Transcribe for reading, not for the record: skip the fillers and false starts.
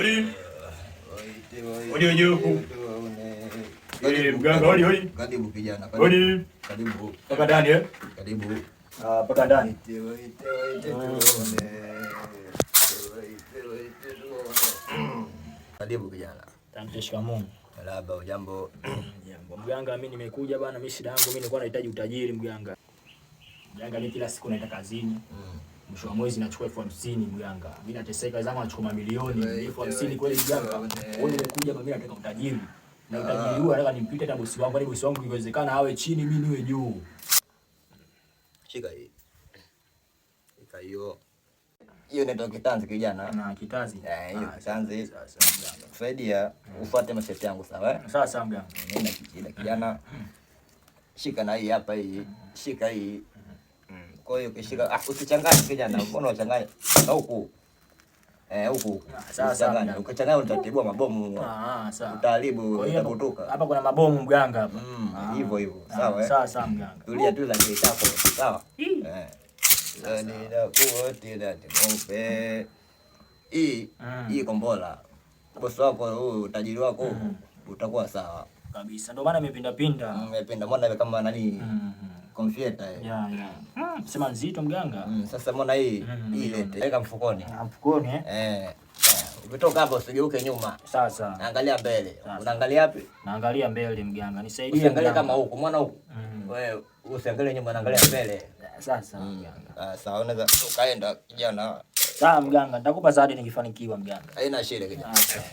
Hodi. Hodi hodi huku. Eh, mganga hodi hodi. Karibu kijana. Hodi. Karibu. Paka ndani eh? Karibu. Ah, paka ndani. Karibu kijana. Asante, shikamoo. Marahaba, ujambo? Jambo. Mganga, mimi nimekuja bana, mimi shida yangu mimi nilikuwa nahitaji utajiri mganga. Mganga, mimi kila siku naenda kazini. Mwisho wa mwezi nachukua 50,000 mganga. Mimi nateseka, wenzangu wanachukua mamilioni. 50,000 kweli mganga? Wewe nimekuja mimi nataka utajiri. Na utajiri huu nataka nimpite hata bosi wangu, yaani bosi wangu ikiwezekana awe chini mimi niwe juu. Shika hii. Shika hiyo. Hiyo inaitwa kitanzi kijana. Na kitanzi. Eh, hiyo Ah, kitanzi. sawa, sawa, mganga. Kusaidia ufuate masharti yangu sawa eh? Sawa sawa mganga. Nenda kijana kijana. Shika na hii hapa hii. Shika hii. Kwa hiyo ukishika, usichanganye kijana, mbona unachanganya? Huku. Eh, huku. Ah, sawa, sawa, Usichanganye. mganga. Ukichanganya utatibua mabomu. Ah, ah, sawa. Utaharibu, Kwa hiyo utakutuka. hapa kuna mabomu mganga hapa. Hivyo hivyo. Ah, Sawa eh? Sawa sawa mganga. Tulia tu la kitako, sawa? Hii. Eh. Mweupe. Hii, hii kombola. Bosi wako huyu, utajiri wako utakuwa sawa. Kabisa. Ndio maana nimepinda pinda. Nimepinda mbona kama nani? Kompyuta hii. Ya, ya. Sema nzito mganga. Sasa mbona hii? Hii lete. Weka mfukoni. Ah, mfukoni eh? Eh. Ukitoka hapo usigeuke nyuma. Sawa sawa. Angalia mbele. Sawa. Unaangalia wapi? Naangalia mbele mganga. Nisaidie. Usiangalie mganga. kama huku, mwana huku. Wewe usiangalie nyuma, unaangalia mbele. Sawa sawa mganga. Ah, sawa, unaweza ukaenda kijana. Sawa mganga, nitakupa zawadi nikifanikiwa mganga. Haina shida kijana. Ah, sawa.